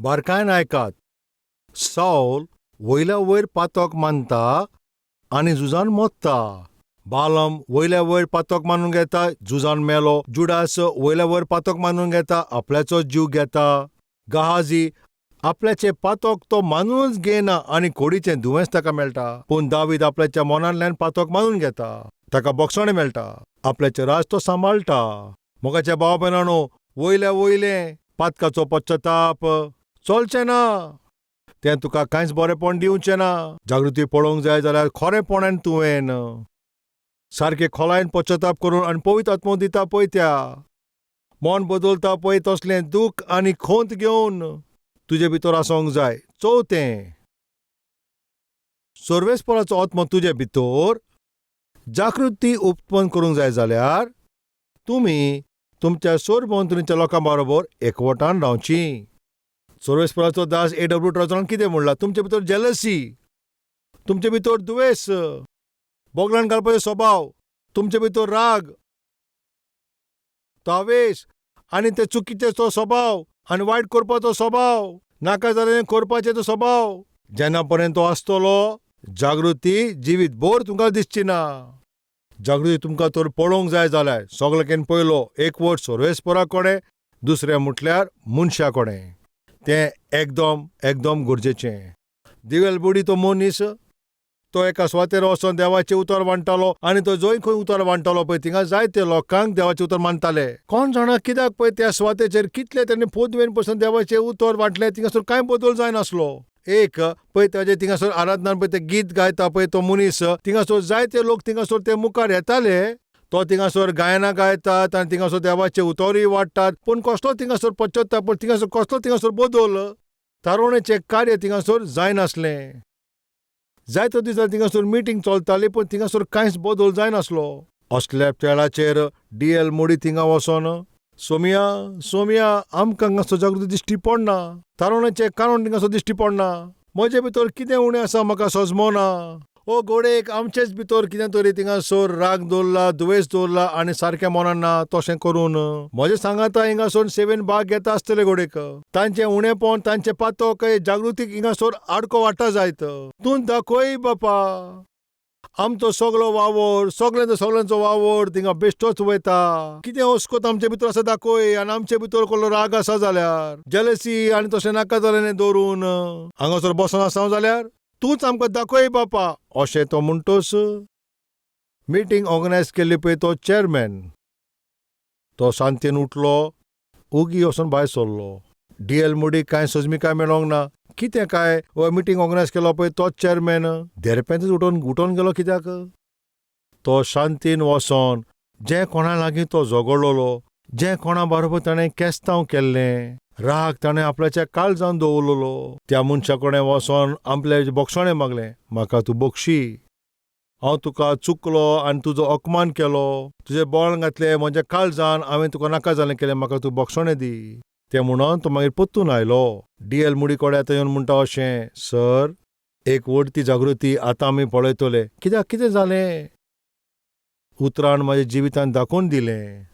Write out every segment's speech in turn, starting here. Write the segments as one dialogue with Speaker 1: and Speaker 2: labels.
Speaker 1: बारकायेन आयकात. सावल वयल्या वयर पातक मानता आनी झुजान मोत्ता. बालम वयल्या वयर पातक मानून घेता, झुजान मेलो. जुडास वयल्या वयर पातक मानून घेता, आपल्याचो जीव घेता. गहाजी आपल्याचें पातक तो मानूनच घेयना आनी कोडीचें दुयेंस ताका मेळटा. पूण दावीद आपल्याच्या मनांतल्यान पातक मानून घेता, ताका बक्षणें मेळटा, आपल्याचें राज तो सांबाळटा. मोगाच्या भाव भयणांनो, वयल्या वयलें पातकाचो पश्चताप चलचें ना, तें तुका कांयच बरेंपण दिवचें ना. जागृती पळोवंक जाय जाल्यार खरेंपणान तुवें सारकें खोलायेन पश्चताप करून आनी पवित्र आत्मो दिता पळय त्या मन बदलता पळय तसलें दूख आनी खोंत घेवन तुजे भितर आसूंक जाय. चवथें, सर्वेस्पराचो आत्मो तुजे भितर जागृती उत्पन्न करूंक जाय जाल्यार तुमी तुमच्या सरभोंवतणच्या लोकां बरोबर एकवटान रावची. सर्वेस्पराचो दास ए डब्ल्यू ट्रोजरान कितें म्हणलां? तुमचे भितर जेलसी, तुमचे भितर दुवेस, बोगलान घालपाचो स्वभाव, तुमचे भितर राग, तो आवेश आनी ते चुकीचे तो स्वभाव आनी वायट करपाचो स्वभाव, नाका जाल्यार करपाचो तो स्वभाव, जेन्ना पर्यंत तो आसतलो जागृती जिवीत भर तुमकां दिसची ना. जागृती तुमकां तर पळोवंक जाय जाल्यार सगळ्यान पयलो एकवट सर्वेस्परा कडेन, दुसरें म्हटल्यार मनशा कडेन. तें एकदम एकदम गरजेचें. दिवेल बुडी तो मनीस तो एका सुवातेर वचोन देवाचें उतर वांट्टालो आनी तो जंय खंय उतर वांट्टालो पळय थिंगा जायते लोकांक देवाचें उतर मानताले. कोण जाणा कित्याक पळय त्या सुवातेचेर कितले ताणें पोदवेन पसून देवाचें उतर वांटलें, थिंगासर कांय बदल जायनासलो. एक पळय ताजे थिंगासर आराधनान पळय ते गीत गायता पळय तो मनीस, थिंगासर जायते लोक थिंगासर ते मुखार येताले. तो थिंगासर गायनां गायतात आनी थिंगासर देवाचें उतरूय वांट्टात, पूण कसलो थिंगासर पश्चताप, पूण थिंगासर कसलो थिंगासर बदल थारोवण्याचें कार्य थिंगासर जायनासलें. जायतो दीस जाले थिंगासर मिटींग चलताली, पूण थिंगासर कांयच बदल जायनासलो. असल्या तेळाचेर डी एल मोडी थिंगा वचोन, सोमिया सोमिया, आमकां हांगासर जागृती दिश्टी पडना, थारोवण्याचें कारण थिंगासर दिश्टी पडना, म्हजे भितर कितें उणें आसा म्हाका सजमना. ओ घोडेक आमचेच भितर कितें तरी थिंगासर राग दवरला, दुवेस दवरला आनी सारकें मनान ना तशें करून म्हजें सांगाता हिंगासर सेवेन भाग घेता आसतले घोडेक तांचें उणेपण, तांचें पातक जागृतीक हिंगासर आडको वाडटा जायत. तूं दाखय बापा, आमचो सगलो वावर, सगल्यांचो सगल्यांचो वावर थिंगा बेश्टोच वयता. कितें अस्कोत आमचे भितर आसा दाखय, आनी आमचे भितर कसलो राग आसा जाल्यार, जेलसी आनी तशें नाका जालें दवरून हांगासर बसोन आसा जाल्यार तूंच आमकां दाखय बापा, अशें तो म्हणटोच मिटींग ऑर्गनायज केल्ली पळय तो चॅरमॅन तो शांतीन उठलो, ओगी वचोन भायर सरलो. डी एल मोडी कांय सजमी काय मेळोंक ना, कितें काय हो मिटींग ऑर्गनायज केलो पळय तोच चॅरमॅन देरपेंतच उठोवन उठोवन गेलो कित्याक? तो शांतीन वचोन जें कोणा लागीं तो झगडलोलो, जें कोणा बरोबर ताणें केस्तांव केल्लें, राग ताणें आपल्याच्या काळजान दवरलेलो, त्या मनशा कडेन वचोन आपले बक्षणें मागलें, म्हाका तूं बक्षी, हांव तुका चुकलो आनी तुजो अपमान केलो, तुजें बोळ घातलें म्हज्या काळजान, हांवें तुका नाका जालें केलें, म्हाका तूं बक्षणें दी. तें म्हणून तो मागीर परतून आयलो. डी एल मुडी कडेन आतां येवन म्हणटा अशें, सर, एक व्हडती जागृती आतां आमी पळयतले. कित्याक कितें जालें? उतरान म्हज्या जिवितान दाखोवन दिलें.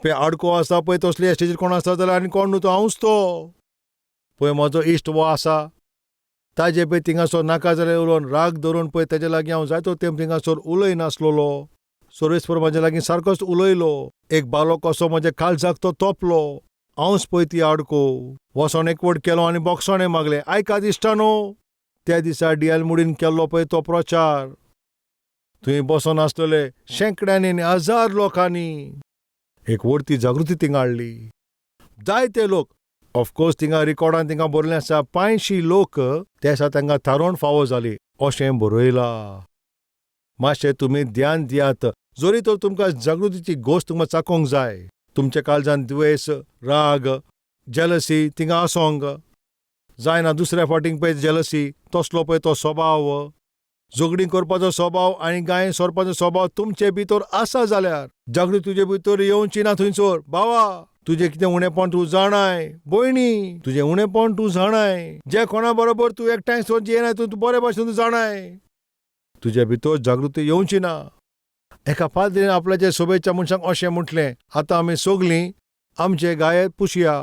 Speaker 1: पळय आडको आसा पळय तसली स्टेजीर कोण आसा जाल्यार आनी कोण न्हू तो हांवूच तो. पळय म्हजो इश्ट हो आसा, ताजे पळय थिंगासर नाका जाल्यार उलोवन राग धरून पळय ताजे लागीं हांव जायतो तेंप थिंगासर उलयनासलोलो. सर्वेस्पर म्हज्या लागीं सारकोच उलयलो. एक बालो कसो म्हज्या काळजाक तो तोपलो. हांवच पळय ती आडको वचोन एकवट केलो आनी बक्षणें मागलें. आयकात इश्टानो, त्या दिसा डी एल मुडीन केल्लो पळय तो प्रचार, थंय बसोन आसलेले शेंकड्यांनी आनी हजार लोकांनी एक व्हडती जागृती थिंगा हाडली. जायते लोक, ऑफकोर्स थिंगा रिकॉर्डान थिंगा बरयलें आसा 85 लोक त्या दिसा तांकां थारोवन फावो जाली अशें बरयलां. मातशें तुमी ध्यान दियात. जरी तर तुमकां जागृतीची गोश्ट तुमकां चाकोंक जाय, तुमच्या काळजान द्वेस, राग, जेलसी थिंगा आसोंक जायना. दुसऱ्या फाटींक पळय जेलसी, तसलो पळय तो स्वभाव, झगडीं करपाचो स्वभाव आनी गायेन सोरपाचो स्वभाव तुमचे भितर आसा जाल्यार जागृती तुजे भितर येवची ना थंयसर. बावा, तुजें कितें उणेपण तूं जाणाय, भयणी तुजें उणेपण तूं जाणाय, जे कोणा बरोबर तूं एकठांय सोड येनाय तूं बरे भाशेन तूं जाणाय, तुजे भितर जागृती येवची ना. एका पाद्रीन आपल्याच्या सोबेच्या मनशांक अशें म्हटलें, आतां आमी सगलीं आमचे गायेत पुशया,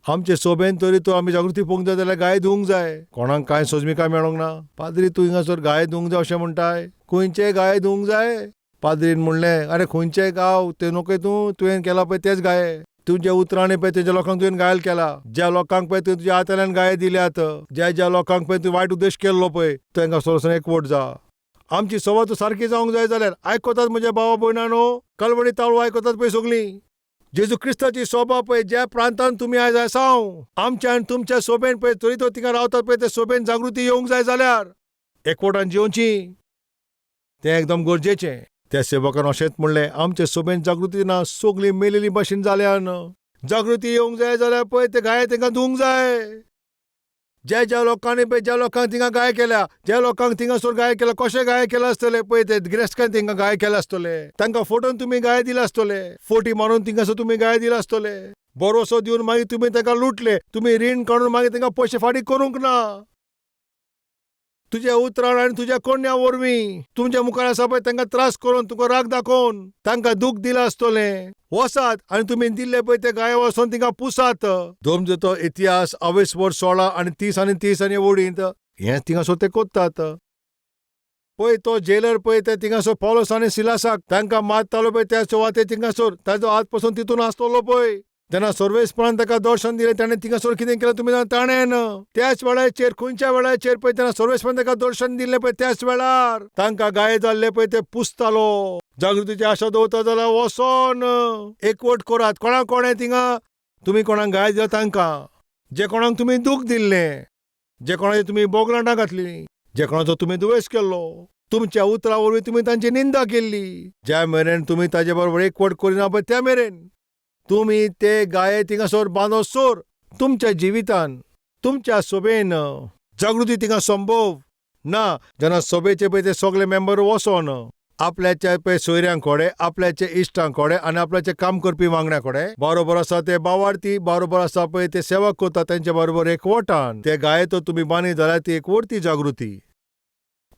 Speaker 1: आमचे सोबेन तरी तूं आमी जागृती पळोवंक जाय जाल्यार गाय धुवंक जाय. कोणाक कांय सोजमिकाय मेळोंक ना. पाद्री तूं हिंगासर गाय धुवंक जाय अशें म्हणटाय? खंयचे गाय धुवंक जाय? पाद्रीन म्हणलें, आरे खंयचे गांव ते नोकय तूं, तुवें केला पळय तेच गाये. तुज्या उतरांनी पळय तेज्या लोकांक तुवें घायल केला. ज्या लोकांक पळय तुवें तुज्या हातांतल्यान गाये दिल्यात, ज्या ज्या लोकांक पळय तुवें वायट उद्देश केल्लो पळय, तांकां वचून एकवट जा. आमची सभा तूं सारकी जावंक जाय जाल्यार आयकतात म्हज्या भावा भयणांनो, कलवणी ताळू आयकतात पळय सगळीं. जेजू क्रिस्ताची सोबा पळय ज्या प्रांतान तुमी आयज आसाव, आमच्या आनी तुमच्या सोबेन पळय तरी तो थिंगा रावतात पळय ते सोबेन जागृती येवंक जाय जाल्यार एकवटान जिवची तें एकदम गरजेचें. त्या सेवकान अशेंच म्हणलें, आमचे सोबेन जागृती ना, सगळीं मेलेली भाशेन जाल्यान. जागृती येवंक जाय जाल्यार पळय ते गाये तांकां धुवंक जाय. ज्या ज्या लोकांनी पळय ज्या लोकांक थिंगा गाय केल्या, ज्या लोकांक थिंगासर गाय केल्या, कशें गाय केला आसतले पळय ते गिरेस्तकान थिंगा गाय केला आसतले, तांकां फोटोन तुमी गाय दिला आसतले, फोटी मारून थिंगासर तुमी गाय दिला आसतले, बरोसो दिवन मागीर तुमी तांकां लुटले, तुमी रीण काडून मागीर तांकां पयशे फाटीं करूंक ना. तुज्या उतरान आनी तुज्या कोण्या वरवीं तुमच्या मुखार आसा पळय तांकां त्रास करून तुका राग दाखोवन तांकां दूख दिलां आसतलें. वसात आनी तुमी दिल्ले पळय ते गाये वचोन तिंगा पुसात. धर्मजतो इतिहास अवेस वर 16 आनी 30 आनी 30 आनी ओडींत हें थिंगासर ते कोत्तात. पळय तो जेलर पळय ते थिंगासर पॉलोस आनी सिलासाक तांकां मारतालो पळय त्या सुवातेर थिंगासर ताजो हात पसून तितून आसतलो पळय. जेन्ना सर्वेस्परान ताका दर्शन दिलें ताणें थिंगासर कितें केलें तुमी जाणा? ताणें त्याच वेळाचेर खंयच्या वेळाचेर पळय तेन्ना सर्वेस्परान ताका दर्शन दिल्लें पळय त्याच वेळार तांकां गाये जाल्ले पळय ते पुसतालो. जागृतीची आशा दवरता जाल्यार वचोन एकवट करात. कोणाक कोणें थिंगा तुमी कोणाक गाय दिला तांकां, जे कोणाक तुमी दूख दिल्लें, जे कोणाची तुमी बोगलांटां घातलीं, जे कोणाचो तुमी दुवेस केल्लो, तुमच्या उतरां वरवीं तुमी तांची निंदा केल्ली, ज्या मेरेन तुमी ताजे बरोबर एकवट करिना पळय त्या मेरेन तुमी ते गाये थिंगासर बांदोसर तुमच्या जिवितान तुमच्या सोबेन जागृती थिंगा संभव ना. जेन्ना सोबेचे पळय ते सगळे मेंबर वचोन आपल्याच्या पळय सोयऱ्यां कडेन, आपल्याच्या इश्टां कडेन आनी आपल्याचे काम करपी वांगड्या कडेन बरोबर आसा ते बावार्थी बरोबर आसा पळय ते सेवा करता तेंच्या बरोबर एकवटान ते गाये तर तुमी बांदी जाल्यार ती एकवटती जागृती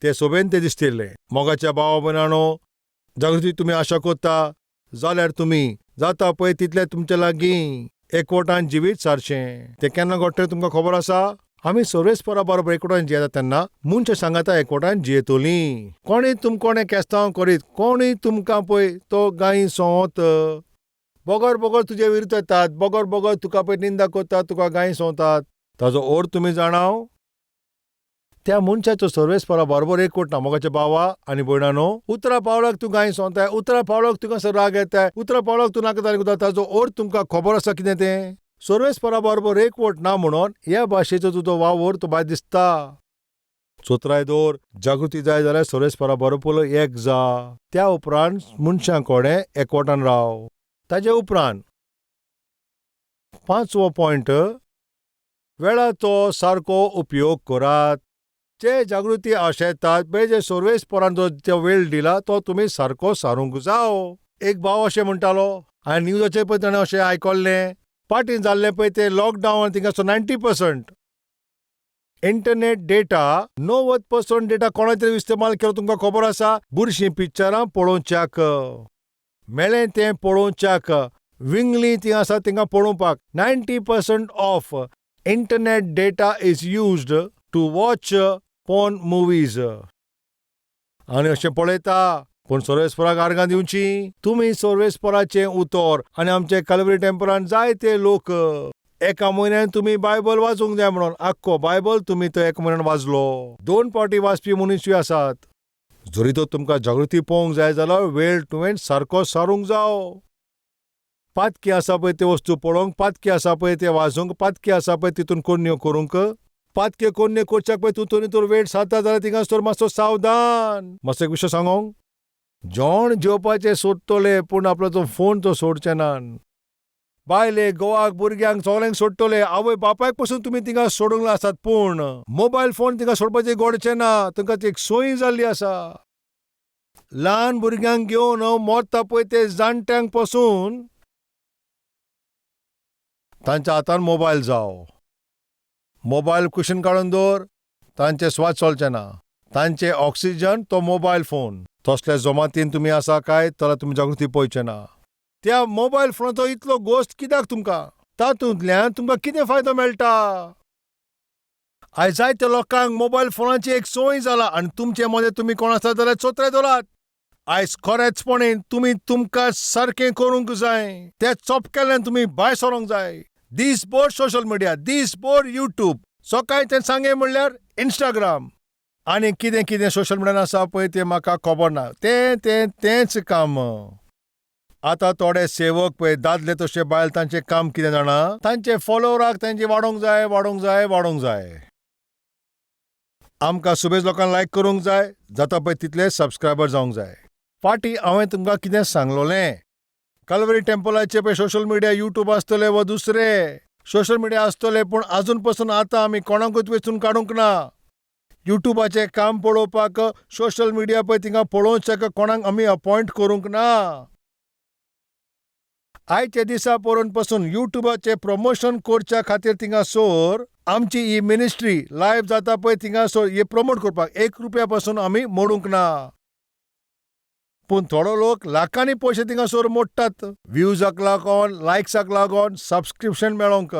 Speaker 1: ते सोबेन ते दिसतिल्ले. मोगाच्या भावा भयणांनो, जागृती तुमी आशा करता जाल्यार तुमी जाता पळय तितले तुमच्या लागीं एकवटान जिवीत सारचें. तें केन्ना घडटलें तुमकां खबर आसा? आमी सर्वेस्परा बरोबर एकवटान जियेता तेन्ना मनशां सांगाता एकवटान जियेतलीं. कोणूय तुमकां केस्तांव करीत, कोणूय तुमकां पळय तो गायी सोंवत बगर बगर तुजे विरुद्ध येतात, बगर बगर तुका पळय निंदा करतात, तुका गायी सोंवतात, ताजो अर्थ तुमी जाणाव? त्या मनशाचो सर्वेस्परा बरोबर एकवट ना. मोगाच्या भावा आनी भयणांनो, उतरा पावलाक तूं गाय सोंवताय, उतरा पावलाक तुका राग येताय, उतरा पावलाक तूं नाका जालें करता, ताजो अर्थ तुमकां खबर आसा कितें तें? सर्वेस्परा बरोबर एकवट ना म्हणून ह्या भाशेचो तुजो वावर तो भायर दिसता. चोत्राय दवर, जागृती जाय जाल्यार सर्वेस्परा बरोबर एक जा, त्या उपरांत मनशां कडेन एकवटान राव. ताजे उपरांत पांचवो पॉयंट, वेळाचो सारको उपयोग करात. जे जागृती आशेतात पळय जे सर्वेस्परान जो वेळ दिला तो तुमी सारको सारूंक जाओ. एक भाव अशें म्हणटालो, आनी न्यूजाचेर पळय ताणें अशें आयकल्लें, पाटीं जाल्लें पळय तें लॉकडावन थिंगासर 90% इंटरनेट डेटा, 90% डेटा कोणाचेर इस्तेमाल केलो तुमकां खबर आसा? बुरशीं पिक्चरां पळोवच्याक, मेळें तें पळोवच्याक, विंगली ती आसा तांकां पळोवपाक. 90% of internet data is used to watch porn movies. आनी अशें पळयता पूण सर्वेस्पराक आर्गां दिवची. तुमी सर्वेस्पराचें उतर आनी आमचे कालवरी टेंपरान जायते लोक एका म्हयन्यान तुमी बायबल वाचूंक जाय म्हणून आख्खो बायबल तुमी तो एका म्हयन्यान वाचलो. 2 फावटी वाचपी मनीसूय आसात. जरी तर तुमकां जागृती पळोवंक जाय जाल्यार वेळ तुवें सारको सारूंक जाओ. पातकी आसा पळय त्यो वस्तू पळोवंक, पातकी आसा पळय तें वाजोवंक, पातकी आसा पळय तितून कोन्न्यो करूंक, पातके कोन्न्यो करच्याक पळय तूं तरी तर वेळ सारता जाल्यार थिंगासर मातसो सावधान. मातसो एक विशय सांगोंक, जेवण जेवपाचें सोदतले पूण आपलो तो फोन तो सोडचे नान. बायले घोवाक भुरग्यांक सगल्यांक सोडटले, आवय बापायक पसून तुमी थिंगा सोडूंक आसात, पूण मोबायल फोन थिंगा सोडपाचें घडचें ना. तुमकां ती एक सोय जाल्ली आसा. ल्हान भुरग्यांक घेवन मरता पळय ते जाणट्यांक पसून तांच्या हातान मोबायल जावो. मोबायल कुशीन काडून दवर, तांचे स्वाद चलचे ना, तांचे ऑक्सिजन तो मोबायल फोन. तसल्या जमातीन तुमी आसा काय जाल्यार तुमी जागृती पळोवचे ना. त्या मोबायल फोनाचो इतलो गोश्ट कित्याक तुमकां? तातूंतल्यान तुमकां कितें फायदो मेळटा? आयज जायत्या लोकांक मोबायल फोनाची एक संवय जाला आनी तुमचे मदें तुमी कोण आसा जाल्यार चोत्रे दवरात. आयज खरेंचपणी तुमी तुमकां सारकें करूंक जाय. ते चोपकेल्ल्यान तुमी भायर सरोंक जाय. दीसभर सोशल मिडिया, दीसभर यूट्यूब, सकाळीं तें सांगे म्हणल्यार इंस्टाग्राम आनी कितें कितें सोशल मिडियान आसा पळय तें म्हाका खबर ना. तें तें तेंच काम. आतां थोडे सेवक पळय दादले तशे बायल तांचें काम कितें जाणा, तांचे फॉलोवराक तांचे वाडोवंक जाय, वाडोवंक जाय, वाडोवंक जाय. आमकां सुबेज लोकांक लायक करूंक जाय, जाता पळय तितले सबस्क्रायबर जावंक जाय. फाटीं हांवें तुमकां कितें सांगलोलें, कलवरी टेम्पलाचे पळय सोशल मिडिया यूट्यूब आसतले वा दुसरे सोशल मिडिया आसतले, पूण आजून पसून आतां आमी कोणाकूच वेंचून काडूंक ना. यूट्यूबाचें काम पळोवपाक सोशल मिडिया पळय थिंगा पळोवच्याक कोणाक आमी अपॉयंट करूंक ना. आयच्या दिसा पळोवन पसून यूट्यूबाचें प्रमोशन करच्या खातीर थिंगासर आमची ही मिनिस्ट्री लायव्ह जाता पळय थिंगासर हे प्रमोट करपाक एक रुपया पसून आमी मोडूंक ना. पूण थोडो लोक लाखांनी पयशे थिंगासर मोडटात, व्यूजाक लागोन, लायक्साक लागोन, सबस्क्रिप्शन मेळोंक.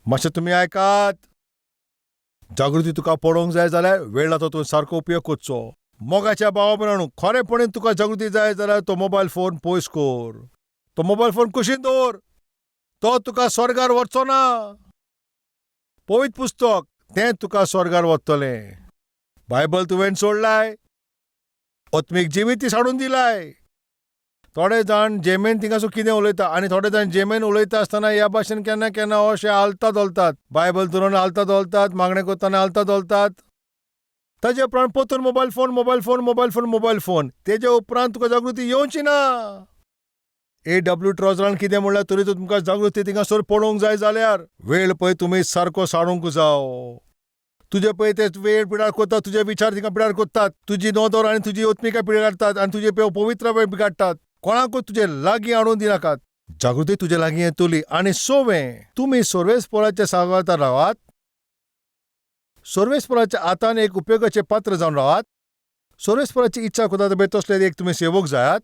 Speaker 1: मातशें तुमी आयकात. जागृती तुका पळोवंक जाय जाल्यार वेळ जाता तुवें सारको उपयोग करचो. मोगाच्या भावा भयणांनो, खरेपणी तुका जागृती जाय जाल्यार तो मोबायल फोन पयस कर. तो मोबायल फोन कुशीन दवर, तो तुका स्वर्गार व्हरचो ना. पवित्र पुस्तक तें तुका स्वर्गार व्हरतलें. बायबल तुवें सोडलाय, आत्मीक जिवीत ती साडून दिलाय. थोडे जाण जेमेन थिंगासर कितें उलयता आनी थोडे जाण जेमेन उलयता आसतना ह्या भाशेन केन्ना केन्ना अशे हालता धोलतात, बायबल धरून हालता धोलतात, मागणें करतना हालता धोलतात. ताजे उपरांत परतून mobile phone, mobile phone, mobile phone, mobile phone. तेजे उपरांत तुका जागृती येवची ना. ए डब्ल्यू ट्रोजरान कितें म्हणल्यार तरी तुमकां जागृती थिंगासर पळोवंक जाय जाल्यार वेळ पळय तुमी सारको साडूंक जाव. तुजे पळय ते वेळ पिडार करतात, तुजे विचार थिंगा पिडार करतात, तुजी नदर आनी तुजी ओत्मिका पिडार काडटात आनी तुजे पळय पवित्र पळय बिगाडटात. कोणाकूच तुजे लागीं हाडून दिनाकात. जागृती तुजे लागीं येतली. आनी सोवें तुमी सर्वेस्पराच्या सांगाता रावात, सर्वेस्पराच्या हातान एक उपयोगाचें पात्र जावन रावात. सर्वेस्पराची इच्छा करता पळय तसले एक तुमी सेवक जायात.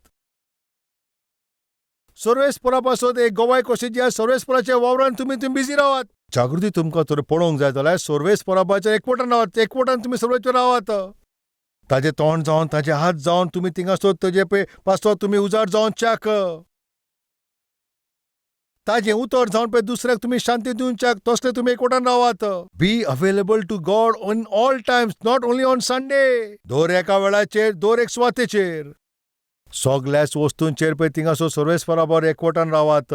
Speaker 1: सर्वेस्परा पासत एक गवाय कशी दियात. सर्वेस्पराच्या वावरान तुमी तुमी बिजी रावात. जागृती तुमकां तर पळोवंक जाय जाल्यार सर्वेस्पराच्या एकवटान रावात, एकवटान तुमी सर्वेस्पर रावात. ताजें तोंड जावन, ताजे हात जावन तुमी थिंगासर तेजे पळय पासत तुमी उजाड जावन च्याक, ताजें उतर जावन पळय दुसऱ्याक तुमी शांती दिवच्याक, तसले तुमी एकवटान रावात. Be available to God on all times, not only on Sunday. दर एका वेळाचेर, दर एक सुवातेचेर, सगल्याच वस्तूंचेर पळय थिंगासर सर्वेस्परा बरोबर एकवटान रावात.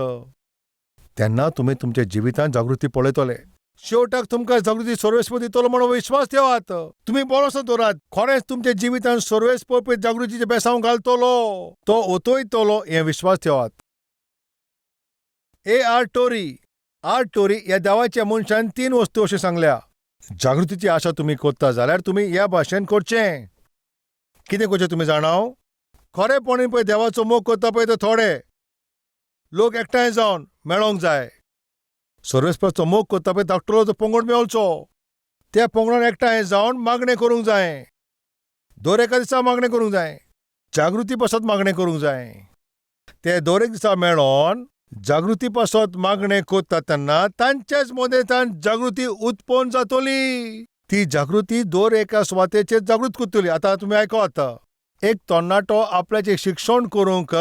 Speaker 1: तेन्ना तुमी तुमच्या जिवितांत जागृती पळयतले. शेवटाक तुमकां जागृती सर्वेस्पर दितलो म्हणून विश्वास ठेवात. तुमी बरोसो दवरात, खरेंच तुमच्या जिवितांत सर्वेस्पर पळय जागृतीचें बेसांव घालतलो, तो ओतयतलो हें विश्वास ठेवात. ए आर टोरी, आर टोरी ह्या देवाच्या मनशान तीन वस्तू अश्यो सांगल्या. जागृतीची आशा तुमी करता जाल्यार तुमी ह्या भाशेन करचें. कितें करचें तुमी जाणाव? खरेपणी पळय देवाचो मोग करता पळय ते थोडे लोक एकठांय जावन मेळोंक जाय. सर्वेस्पराचो मोग करता पळय धाकटुलो तो पंगड मेळचो, त्या पंगडान एकठांय जावन मागणें करूंक जाय. दर एका दिसा मागणें करूंक जाय, जागृती पासत मागणें करूंक जाय. ते दर एक दिसा मेळोन जागृती पासत मागणें करता तेन्ना तांच्याच मदेंतान जागृती उत्पन्न जातली. ती जागृती दर एका सुवातेचेर जागृत करतली. आतां तुमी आयको. आतां एक तरणाटो आपल्याचें शिक्षण करूंक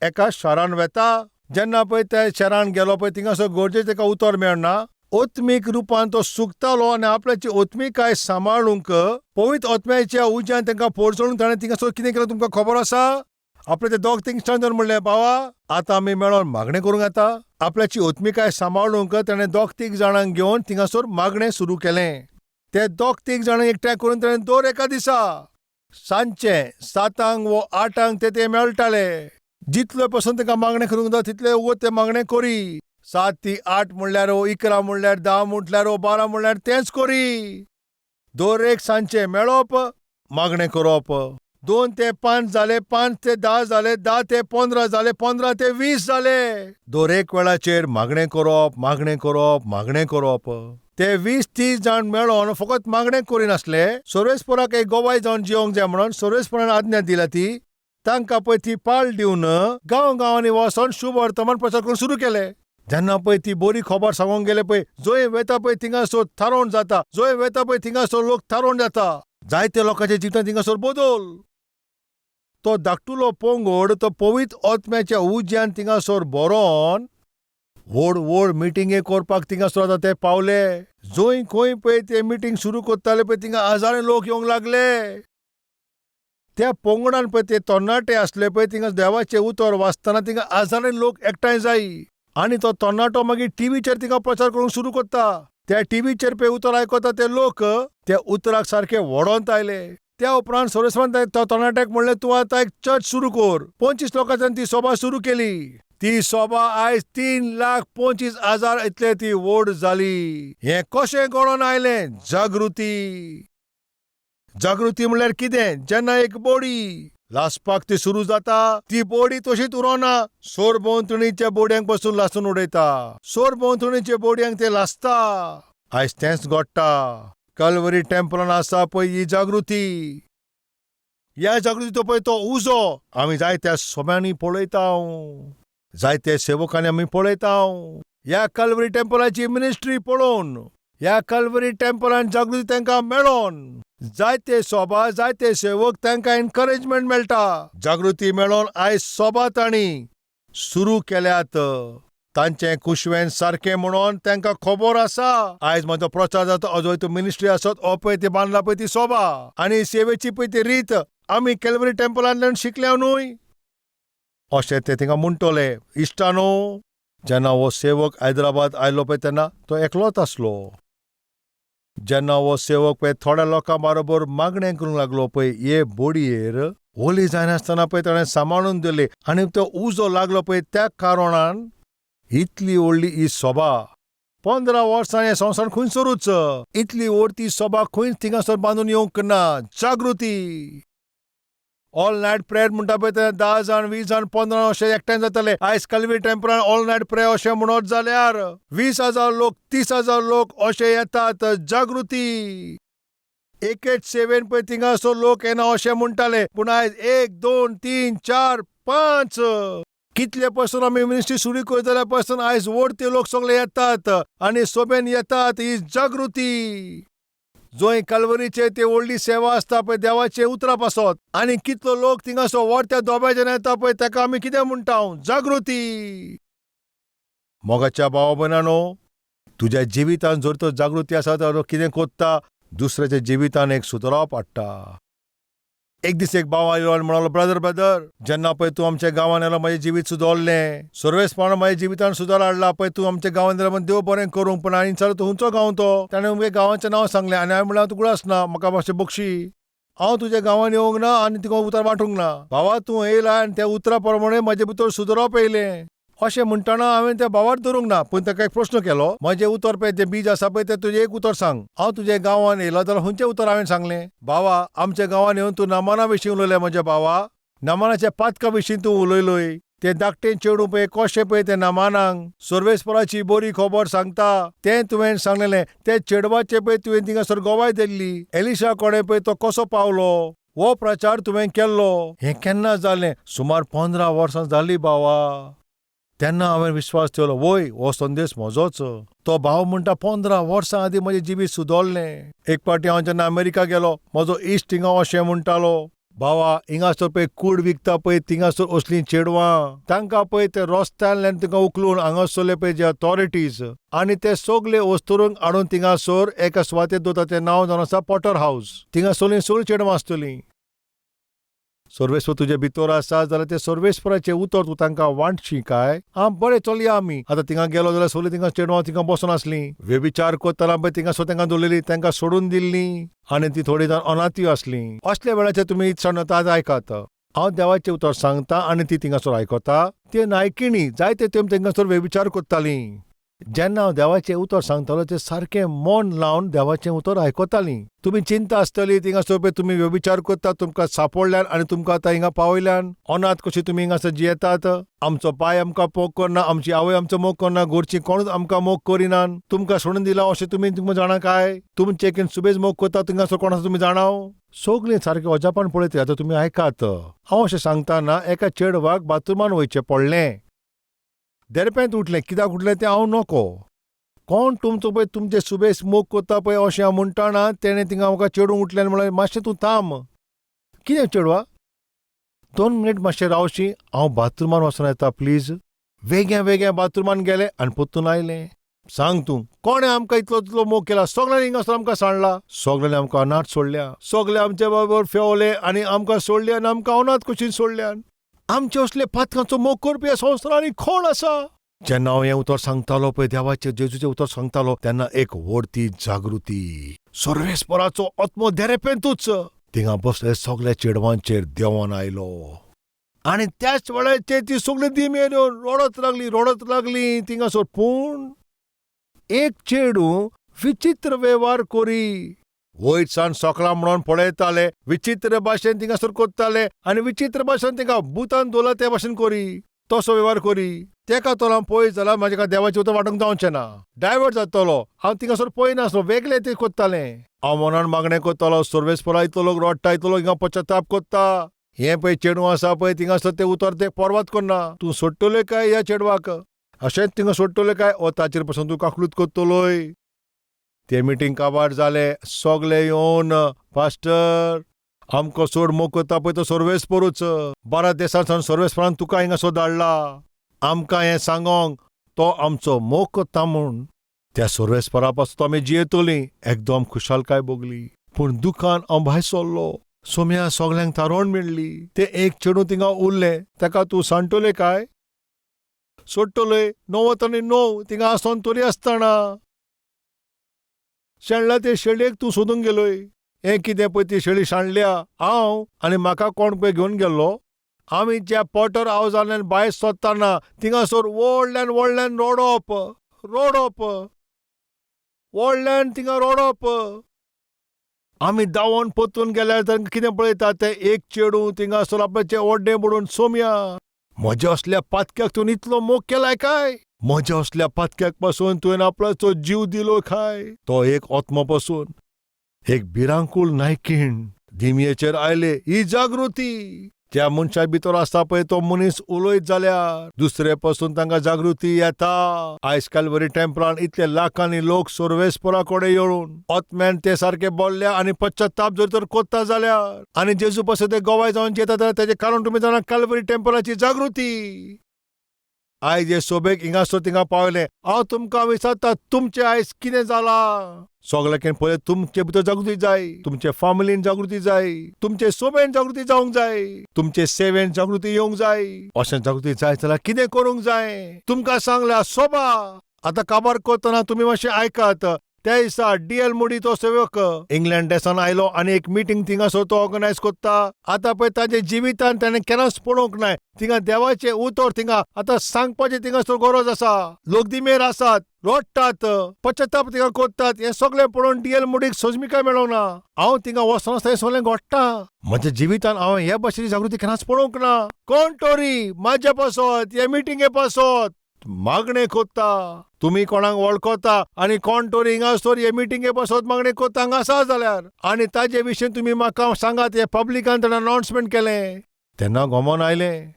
Speaker 1: एका शारान वेता. जेन्ना पळय त्या शारान गेलो पळय थिंगासर गरजेचें ताका उतर मेळना. आत्मीक रुपान तो सुकतालो आनी आपल्याची आत्मिकाय सांबाळूंक पवित्र आत्म्याच्या उज्यान तांकां पोरजळून ताणें थिंगासर कितें केलें तुमकां खबर आसा? आपले ते दोग तीग जाण म्हणलें, बाबा आतां आमी मेळोन मागणें करूंक येता. आपल्याची आत्मिकाय सांबाळूंक ताणें दोग तीग जाणांक घेवन थिंगासर मागणें सुरू केलें. ते दोग तीग जाणांक एकठांय करून ताणें दर एका दिसा सांजचे 7 वो 8 ते ते मेळटाले. जितले पसून तांकां मागणें करूंक जाता तितले वोगोत ते मागणें करी. 7 ती 8 म्हणल्यार 11 म्हणल्यार 10 म्हणल्यार 12 म्हणल्यार तेंच करी. दर एक सांजचें मेळप, मागणें करप. 2 ते 5 जाले, 5 ते 10 जाले, 10 ते 15 जाले, 15 ते 20 जाले. दर एक वेळाचेर मागणें करप, मागणें करप, मागणें करप. ते 20-30 जाण मेळोन फकत मागणें करिनासले, सर्वेस्पराक एक गवाय जावन जिवंक जाय म्हणून सर्वेस्परान आज्ञा दिल्या ती तांकां पळय ती पाळ दिवन गांव गांवांनी वचोन शुभ वर्तमान प्रचार करूंक सुरू केले. जेन्ना पळय ती बरी खबर सांगूंक गेले पळय, जंय वेता पळय थिंगासर थारोवन जाता, जंय वेता पळय थिंगासर लोक थारोवन जाता, जायते लोकांच्या जिवितांत थिंगासर बदल. तो धाकटुलो पंगड तो पवित्र आत्म्याच्या उज्यान थिंगासर भरोन व्हड व्हड मिटिंगे करपाक थिंगासर आतां ते पावले. जंय खंय पळय ते मिटींग सुरू करताले पळय थिंगा हजारांनी लोक येवंक लागले. त्या पंगडान पळय ते तरणाटे आसले पळय, थिंगा देवाचें उतर वाचतना थिंगा हजारांनी लोक एकठांय जायी आनी तो तरणाटो मागीर टिवीचेर थिंगा प्रचार करूंक सुरू करता. त्या टिवीचेर पळय उतर आयकता ते लोक त्या उतराक सारके व्हडोंत आयले. त्या उपरांत सर्वेस्परान त्या तरणाट्याक म्हणलें, तूं आतां एक चर्च सुरू कर. 25 लोकांच्यान ती सभा सुरू केली. ती सभा आयज 3,25,000 इतले ती व्हड जाली. हें कशें घडोवन आयलें? जागृती. जागृती म्हणल्यार कितें? जेन्ना एक बोडी लासपाक ती सुरू जाता, ती बोडी तशीच उरोना, सरभोंवतणीच्या बोडयांक पसून लासून उडयता. सरभोंवतणीच्या बोडयांक ते लासता. आयज तेंच घडटा. कलवरी टेम्पलान आसा पळय ही जागृती. ह्या जागृतीचो पळय तो उजो आमी जायत्या सभ्यांनी पळयता, जायते सेवकांनी आमी पळयता. ह्या कलवरी टेम्पलाची मिनिस्ट्री पळोवन, ह्या कलवरी टेम्पलान जागृती तांकां मेळोन जायते सभा, जायते सेवक तांकां एनकरेजमेंट मेळटा. जागृती मेळोन आयज सभा तांणी सुरू केल्यात. तांचें कुशवेन सारकें म्हणून तांकां खबर आसा. आयज म्हजो प्रचार जाता, अजय तूं मिनिस्ट्री आसत, हो पळय ती बांदला पळय ती सभा आनी सेवेची पळय ती रीत आमी कॅलवरी टेम्पलांतल्यान शिकल्या न्हय, अशें ते थिंगा म्हणटले. इश्टानो, जेन्ना हो सेवक हैदराबाद आयलो पळय तेन्ना तो एकलोच आसलो. जेन्ना हो सेवक पळय थोड्या लोकां बारोबर मागणें करूंक लागलो पळय, हे बोडयेर ओली जायनासतना पळय ताणें सांबाळून दिली आनी तो उजो लागलो पळय, त्या कारणान इतली व्हडली ही सभा 15 वर्सां हे संवसार खंयसरूच इतली व्हड ती सभा खंयच थिंगासर बांदून येवंक ना. जागृती. ऑल नायट प्रेयर म्हणटा पळय ते 10 जाण, 20 जाण, 15 अशे एकठांय जाताले. आयज कलवरी टेम्पलान ऑल नायट प्रेयर अशें म्हणत जाल्यार 20,000 लोक, 30,000 लोक अशे येतात. जागृती. एकेच सेवेन पळय थिंगासर लोक येना अशें म्हणटाले, पूण आयज 1, 2, 3, 4, 5 कितले पसून आमी मिनिस्ट्री सुरू करत जाल्यार पसून आयज व्हड ते लोक सगळे येतात आनी सोबेन येतात. ही जागृती. जंय कलवरीचे ते व्हडली सेवा आसता पळय देवाचे उतरां पासत आनी कितलो लोक थिंगासर व्हड त्या दोब्याच्यान येता पळय, ताका आमी कितें म्हणटा? जागृती. मोगाच्या भावा भयणानो, तुज्या जिवितान जर तर जागृती आसा जाल्यार कितें कोत्ता? दुसऱ्याच्या जिवितान एक सुदराप हाडटा. एक दीस एक भाव आयलो आनी म्हणलो, ब्रदर, ब्रदर, जेन्ना पळय तूं आमच्या गांवान आयलो म्हजें जिवीत सुदरलें. सर्वेस्परान म्हज्या जिवितान सुदार हाडला. पळय तूं आमच्या गांवान आयलो म्हण देव बरें करूंक. पूण हांवें विचारलें, तूं खंयचो गांव तो? ताणें म्हगे गांवाचें नांव सांगलें आनी हांवें म्हणलें, हांव तुका ना, म्हाका मातशें बक्षी, हांव तुज्या गांवान येवंक ना आनी तुका उतर वांटूंक ना. भावा, तूं येयला आनी त्या उतरा प्रमाणे म्हजे भितर सुदरप येयलें. अशें म्हणटना हांवें त्या भावार धरूंक ना, पूण ताका एक प्रस्न केलो. म्हजें उतर पळय तें बीज आसा पळय तें तुजें एक उतर सांग. हांव तुज्या गांवान येयलो जाल्यार खंयचें उतर हांवें सांगलें? भावा, आमच्या गांवान येवन तूं नामाना विशीं उलयलें. म्हज्या भावा, नामानाच्या पातका विशीं तूं उलयलोय. तें धाकटें चेडूं पळय कशें पळय तें नामानाक सर्वेस्पराची बरी खबर सांगता तें तुवें सांगलेलें. ते चेडवाचें पळय तुवें थिंगासर गवाय दिल्ली. एलिशा कडेन पळय तो कसो पावलो हो प्रचार तुवें केल्लो. हें केन्ना जालें? सुमार 15 वर्सां जालीं भावा. तेन्ना हांवें विश्वास ठेवलो, वय हो संदेश म्हजोच. तो भाव म्हणटा, 15 वर्सां आदीं म्हजें जिवीत सुदरलें. एक फावटी हांव जेन्ना अमेरिका गेलो, म्हजो इश्ट थिंगा अशें म्हणटालो, भावा, हिंगासर पळय कूड विकता पळय थिंगासर असलीं चेडवां, तांकां पळय ते रस्त्यांतल्यान तिंगा उखलून हांगासरले पळय जे अथॉरिटीज आनी ते सगळे वस्तूंक हाडून थिंगासर एका सुवातेर दवरता. तें नांव जावन आसा पॉटर हावज. थिंगासरलीं सगळीं चेडवां आसतलीं. सर्वेस्पर तुजे भितर आसा जाल्यार ते सर्वेस्पराचें उतर तूं तांकां वांटशी काय? आं, बरें, चलया आमी. आतां थिंगा गेलो जाल्यार सगळीं थिंगा चेडवां थिंगा बसून आसलीं. व्यभिचार करतना पळय थिंगा तांकां दवरलेलीं, तांकां सोडून दिल्लीं आनी ती थोडीं जाण अनाथूय आसलीं. असल्या वेळाचेर तुमी आतां आयकात, हांव देवाचें उतर सांगता आनी ती थिंगासर आयकता. ते नायकिणी जायते तेंप थिंगासर व्यभिचार करतालीं. जेन्ना हांव देवाचें उतर सांगतालो तें सारकें मन लावन देवाचें उतर आयकतालीं. तुमी चिंता आसतली, थिंगासर पळय तुमी व्यभिचार करतात, तुमकां सांपडल्यान आनी तुमकां आतां हिंगा पावयल्यान. अनाथ कशी तुमी हिंगासर जियेतात. आमचो पाय आमकां मोग करना, आमची आवय आमचो मोग करना, घरचीं कोणूच आमकां मोग करिनात. तुमकां सोडून दिलां अशें तुमी तुमकां जाणा काय? तुमचे कितें सुबेज मोग करता थिंगासर कोण आसा तुमी जाणाव? सगळीं सारकें अजापान पळयतात. आतां तुमी आयकात, हांव अशें सांगतना एका चेडवाक बाथरुमान वयचें पडलें. देरपेंत उठलें. कित्याक उठलें तें हांव नको. कोण तुमचो पळय तुमचे सुबेस मोग कोत्ता पळय अशें हांव म्हणटाना तेणें थिंगा म्हाका चेडूं उठलें आनी म्हणलें मातशें तूं थांब. कितें चेडवा? 2 मिनीट मातशें रावशी, हांव बाथरुमान वचोन येता प्लीज. वेग्या वेग्या बाथरुमान गेलें आनी परतून आयलें. सांग तूं, कोणें आमकां इतलो इतलो मोग केला? सगळ्यांनी हिंगासर आमकां सांडला, सगळ्यांनी आमकां अनाथ सोडल्या, सगळे आमचे बरोबर फेवले आनी आमकां सोडले आनी आमकां अनाथ कशी सोडल्यान. आमचे असले पातकांचो मोग करपी ह्या संवसारांनी कोण आसा? जेन्ना हांव हें उतर सांगतालो पळय, देवाचें जेजूचें उतर सांगतालो, तेन्ना एक व्हडती जागृती सर्वेस्पराचो आत्मो देरेपेंतूच थिंगा बसले सगल्या चेडवांचेर देंवन आयलो. आनी त्याच वेळाचेर ती सगळी दिमेर येवन रडत लागली, रडत लागली थिंगासर. पूण एक चेडूं विचित्र वेव्हार करी. वयर सान सोकळां म्हणून पळयताले, विचित्र भाशेन थिंगासर कोत्ताले आनी विचित्र भाशेन थिंगा भुतान दवरला ते भाशेन करी, तसो वेव्हार करी. तेका तर हांव पळयत जाल्यार म्हाज्या देवाचें उतर वांटूंक जावचें ना, डायवर्ट जातलो. हांव थिंगासर पळयनासलो, वेगळें तें कोत्तालें. हांव मनान मागणें कोत्तालो, सर्वेस्परा इतलो लोक रडटा, इतलो लोक हिंगा पश्चाताप कोत्ता, हें पळय चेडूं आसा पळय थिंगासर तें उतर तें परवात करना. तूं सोडटले काय ह्या चेडवाक? अशेंच थिंगा सोडटले काय ओ ताचेर पसून तूं काकळूत कोत्तलोय? ते मिटींग काबार जालें, सगळे येवन पास्टर आमकां चड मोग कोत्ता पळय तो सर्वेस्परूच, बारा देसान सावन सर्वेस्परान तुका हिंगासर धाडला आमकां हें सांगोंक, तो आमचो मोग कोत्ता म्हूण. त्या सर्वेस्परा पासून आमी जियेतलीं. एकदम खुशालकाय भोगली, पूण दुखान हांव भायर सरलो. सोम्या सगल्यांक थारोवन मेळ्ळी. तें एक चेडूं थिंगा उरलें, ताका तूं सांडटलें काय सोडटलोय? 9 आनी 9 थिंगा आसोन तरी आसतना शेणला ते शेळयेक तूं सोदूंक गेलोय. हें कितें पळय ती शेळी सांडल्या हांव आनी म्हाका कोण पळय घेवन गेल्लो. आमी ज्या पॉटर हावजांतल्यान भायर सोदताना थिंगासर व्हडल्यान व्हडल्यान रडप, रडप, व्हडल्यान थिंगा रडप. आमी धांवोन परतून गेल्यार तांकां कितें पळयता तें एक चेडूं थिंगासर आपल्याचें ओड्डें बुडोवन, सोम्या म्हज्या असल्या पातक्याक तुवें इतलो मोग केलाय काय? म्हज्या असल्या पातक्याक पासून तुवें आपल्याचो जीव दिलो काय? तो एक आत्मो पासून एक भिरांकूळ नायकीण दिमयेचेर आयले. ही जागृती ज्या मनशा भितर आसता पळय तो मनीस उलयत जाल्यार दुसरे पासून तांकां जागृती येता. आयज कालवरी टेम्पलान इतले लाखांनी लोक सर्वेस्परा कडेन येवन आत्म्यान ते सारके बोल्ल्या आनी पश्चाताप जर तर कोत्ता जाल्यार आनी जेजू पासून ते गोवाय जावन येता जाल्यार तेजें कारण तुमी जाणा, कालवरी टेम्पलाची जागृती. आयज हे सोबेक हिंगासर थिंगा पावले. हांव तुमकां विचारता, तुमचें आयज कितें जालां? सगळ्याक पयलें तुमचे भितर जागृती जाय, तुमचे फामिलीन जागृती जाय, तुमचे सोबेन जागृती जावंक जाय, तुमचे सेवेन जागृती येवंक जाय. अशें जागृती जाय जाल्यार कितें करूंक जाय? तुमकां सांगल्या सोबा आतां काबार करतना तुमी मातशें आयकात. त्या दिसा डी.एल. मुडी तो सेवक इंग्लंड देसान आयलो आनी एक मिटींग थिंगासर तो ऑर्गनायज कोत्ता. आतां पळय ताजे जिवितान ताणें केन्नाच पळोवंक नाय थिंगा देवाचें उतर थिंगा आतां सांगपाचें थिंगासर गरज आसा. लोक दिमेर आसात, रडटात, पश्चाताप थिंगा कोत्तात. हें सगळें पळोवन डी.एल. मुडीक सोजमिकाय मेळोंक ना. हांव थिंगा वचनासतना हें सगळें घडटा. म्हज्या जिवितान हांवें ह्या भाशेची जागृती केन्नाच पळोवंक ना. कोण तरी म्हाजे पासत हे मिटिंगे पासत मागणें कोत्ता, तुमी कोणाक वळखता आनी कोण तरी हिंगासर हे मिटिंगे पासत मागणें कोत्ता हांगा आसा जाल्यार आनी ताजे विशीं तुमी म्हाका सांगात. हे पब्लिकान ताणें अनावन्समेंट केलें तेन्ना गोमोन आयलें.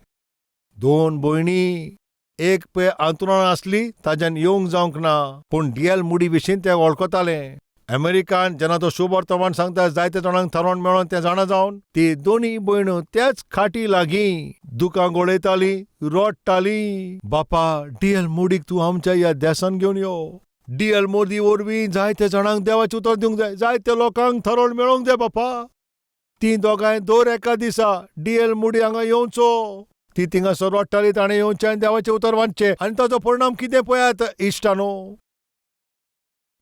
Speaker 1: 2 भयणी, एक पळय आंतरुणान आसली, ताज्यान येवंक जावंक ना, पूण डी.एल. मुडी विशीं तें वळखतालें. अमेरिकान जेन्ना तो शुभ वर्तमान सांगता जायते जाणांक थारोवन मेळोन तें जाणा जावन ती दोनी भयणो त्याच खाटी लागीं दुकां गळयतालीं, रडटालीं. बापा डी.एल. मुडीक तूं आमच्या ह्या देसान घेवन यो. डी.एल. मोदी वरवीं जायते जाणांक देवाचें उतर दिवंक जाय, जायते लोकांक थारोवन मेळोंक जाय बापा. तीं दोगांय दर एका दिसा डी.एल. मुडी हांगा येवचो. ती थिंगासर रडटाली, ताणें येवचें आनी देवाचें उतर वाचचें आनी ताचो परिणाम कितें पळयात इश्टानो.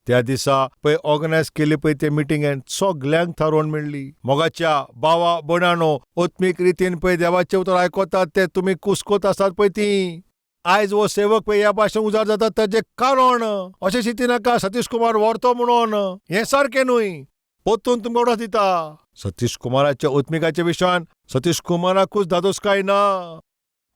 Speaker 1: त्या दिसा पळय ऑर्गनायज केली पळय ते मिटिंगेन सगल्यांक थारोवन मेळ्ळी. मोगाच्या भावा भयणानो, आत्मीक रितीन पळय देवाचें उतर आयकतात ते तुमी कुसकोत आसात पळय ती. आयज हो सेवक पळय ह्या भाशेन उजार जाता ताजें कारण अशें चिंती नाका सतीश कुमार व्हरतो म्हणून, हें सारकें न्हय. परतून तुमकां उगडास दिता, सतीश कुमाराच्या आत्मिकाच्या विशयान सतीश कुमाराकूच धादोसकाय ना.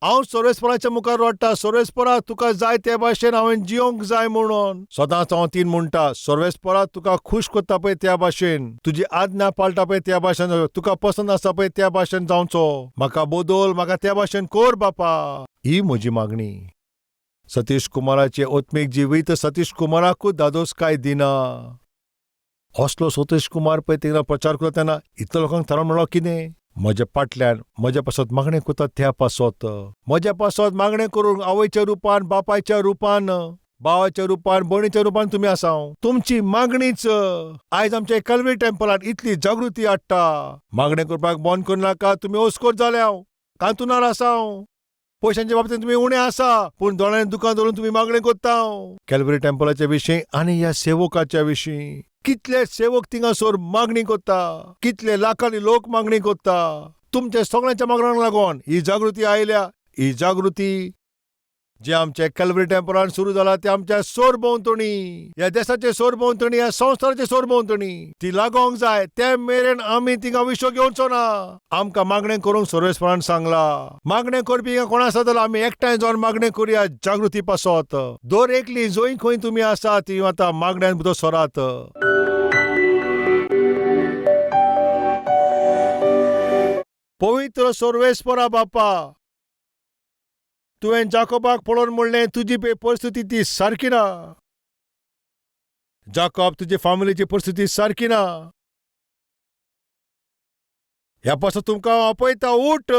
Speaker 1: हांव सर्वेस्पराच्या मुखार रडटा, सर्वेस्परा तुका जाय ते भाशेन हांवें जियोंक जाय म्हणून. सदांच हांव तीन म्हणटा, सर्वेस्परा तुका खूश करता पळय त्या भाशेन, तुजी आज्ञा पाळटा पळय त्या भाशेन, तुका पसंत आसा पळय त्या भाशेन जावचो, म्हाका बदल, म्हाका त्या भाशेन कर बापा, ही म्हजी मागणी. सतीश कुमाराचें ओत्मीक जिवीत सतीश कुमाराकूच दादोसकाय दिना. असलो सतीश कुमार पळय तिंगा प्रचार करता तेन्ना इतल्या लोकांक थारोवन म्हणलो कितें, म्हज्या पाटल्यान म्हज्या पासत मागणें करतात त्या पासत, म्हज्या पासत मागणें करूंक आवयच्या रुपान, बापायच्या रुपान, भावाच्या रुपान, भयणीच्या रुपान तुमी आसा. तुमची मागणीच आयज आमच्या कलवी टेम्पलान इतली जागृती हाडटा. मागणें करपाक बंद करनाका. तुमी ओस्कोर जाल्या, कांतुनार आसा, पयशांच्या बाबतींत तुमी उणें आसा, पूण दोळ्यांनी दुकान दवरून तुमी मागणें करता कॅलवरी टेम्पलाच्या विशीं आनी ह्या सेवकाच्या विशीं. कितले सेवक थिंगासर मागणी करता, कितले लाखांनी लोक मागणी करता. तुमच्या सगळ्यांच्या मागण्यांक लागून ही जागृती आयल्या. ही जागृती जे आमच्या कॅलवरी टेम्पलान सुरू जाला ते आमच्या सरभोंवतणी, ह्या देशाचे सरभोंवतणी, ह्या संवसाराचे सरभोंवतणी ती लागोंक जाय. ते मेरेन आमी थिंगा विश्व घेवचो ना. आमकां मागणें करूंक सर्वेस्परान सांगला. मागणें करपी हिंगा कोण आसा जाल्यार आमी एकठांय जावन मागणें करुया जागृती पासत. दर एकली जंय खंय तुमी आसा ती आतां मागण्यान भितर सरात. पवित्र सर्वेस्परा बापा, तुवें जाकोबाक पळोवन म्हणलें तुजी पळय परिस्थिती ती सारकी ना. जाकोब, तुजे फामिलीची परिस्थिती सारकी ना. ह्या पासत तुमकां हांव आपयता, उठ,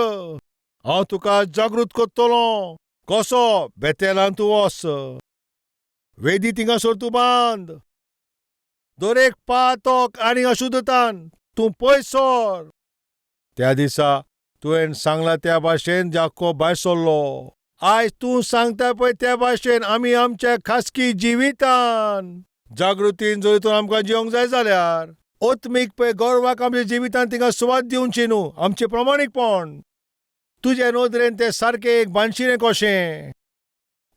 Speaker 1: हांव तुका जागृत करतलो. कसो बेतेलान तूं वच, वेदी थिंगासर तूं बांद, दरेक पातक आनी अशुद्धतान तूं पयस सर. त्या दिसा तुवें सांगला त्या भाशेन जाकोब भायर सरलो. आयज तूं सांगता पळय त्या भाशेन आमी आमच्या खासगी जिवितान जागृतीन जर तूं आमकां जिवंक जाय जाल्यार ओत्मीक पळय गर्वाक आमच्या जिवितान तिंगा सुवात दिवची न्हू. आमचें प्रमाणीकपण तुजे नदरेन तें सारकें एक बानशिरें कशें.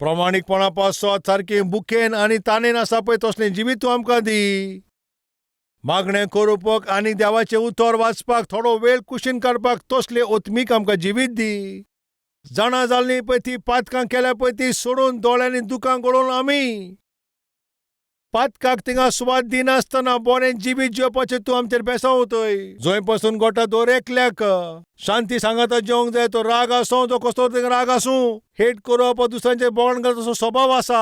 Speaker 1: प्रमाणीकपणा पासत सारकें बुकेन आनी तानेन आसा पळय तसलें जिवीत तूं आमकां दी. मागणें करुपाक आनी देवाचें उतर वाचपाक थोडो वेळ कुशीन काडपाक तसलें ओत्मीक आमकां जिवीत दी. जाणा जाल्लीं पळय ती पातकां केल्या पळय ती सोडून दोळ्यांनी दुकां गळोवन आमी पातकाक थिंगा सुवात दिनासतना बरें जिवीत जिवपाचें तूं आमचेर बेसांव वतय. जंय पसून गोटा दर एकल्याक शांती सांगाता जेवंक जाय. तो राग आसूं, तो कसलो थिंगा राग आसूं, हेट करप, दुसऱ्यांचेर बोवाळ घालप तसो स्वभाव आसा,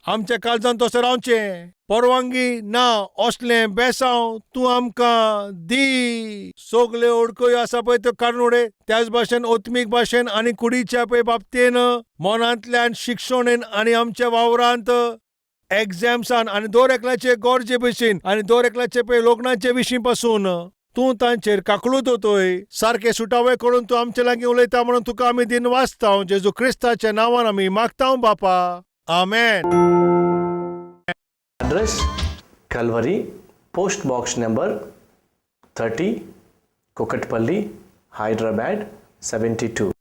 Speaker 1: आमच्या काळजान तशें रावचें परवानगी ना. असलें बेसांव तूं आमकां दी. सगल्यो अडकयो आसा पळय त्यो काडून उडय. त्याच भाशेन ओत्मीक भाशेन आनी कुडीच्या पळय बाबतीन मनांतल्यान शिक्षणेन आनी आमच्या वावरांत एग्जाम्सान आनी दर एकल्याचे गरजे भशेन आनी दर एकल्याचे पळय लग्नाचे विशीं पासून तूं तांचेर काकळूत वतय. सारकें सुटावे करून तूं आमचे लागीं उलयता म्हणून तुका आमी दिन वाचता. जेजू क्रिस्ताच्या नांवान आमी मागता बापा, आमेन.
Speaker 2: Address: Calvary, Post Box number 30, Kukatpally, Hyderabad 72.